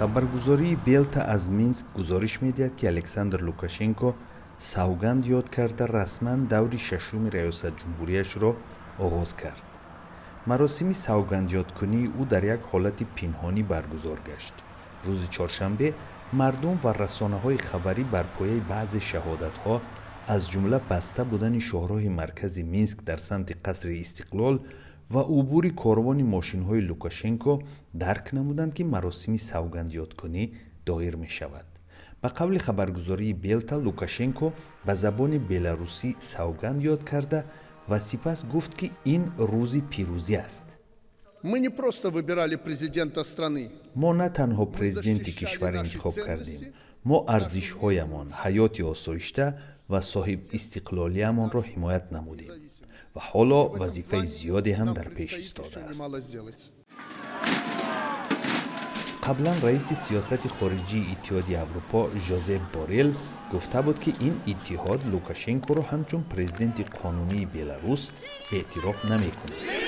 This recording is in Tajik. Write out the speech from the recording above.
Хабаргузории Белта аз Минск гузориш медиҳад, ки Александр Лукашенко савганд ёд карда, расман даври шашуми раёсатҷумҳурияшро оғоз кард. Маросими савгандёдкунии ӯ дар як ҳолати пинҳонӣ баргузор гашт. Рӯзи чоршанбе мардум ва расонаҳои хабарӣ бар пояи баъзе шаҳодатҳо, аз ҷумла баста будани шоҳроҳи маркази Минск дар самти Қасри Истиқлол ва убури корвони мошинҳои Лукашенко, дарк намуданд, ки маросими савгандёдкунӣ доир мешавад. Ба қавли хабаргузории Белта, Лукашенко ба забони беларусӣ савганд ёд карда ва сипас гуфт, ки ин рӯзи пирӯзӣ аст. Мы не просто выбирали президента страны. Мо на танҳо президенти кишвар интихоб кардем, мо арзишҳоямон, ҳаёти осоишта ва соҳибистиқлолиямонро ҳимоят намудем ва ҳоло вазифаи зиёде ҳам дар пеш истодааст. Немало сделать. Қаблан раиси сиёсати хориҷии Иттиҳоди Аврупо Жозеп Борел гуфта буд, ки ин иттиҳод Лукашенкоро ҳамчун президенти қонунии Беларус эътироф намекунад.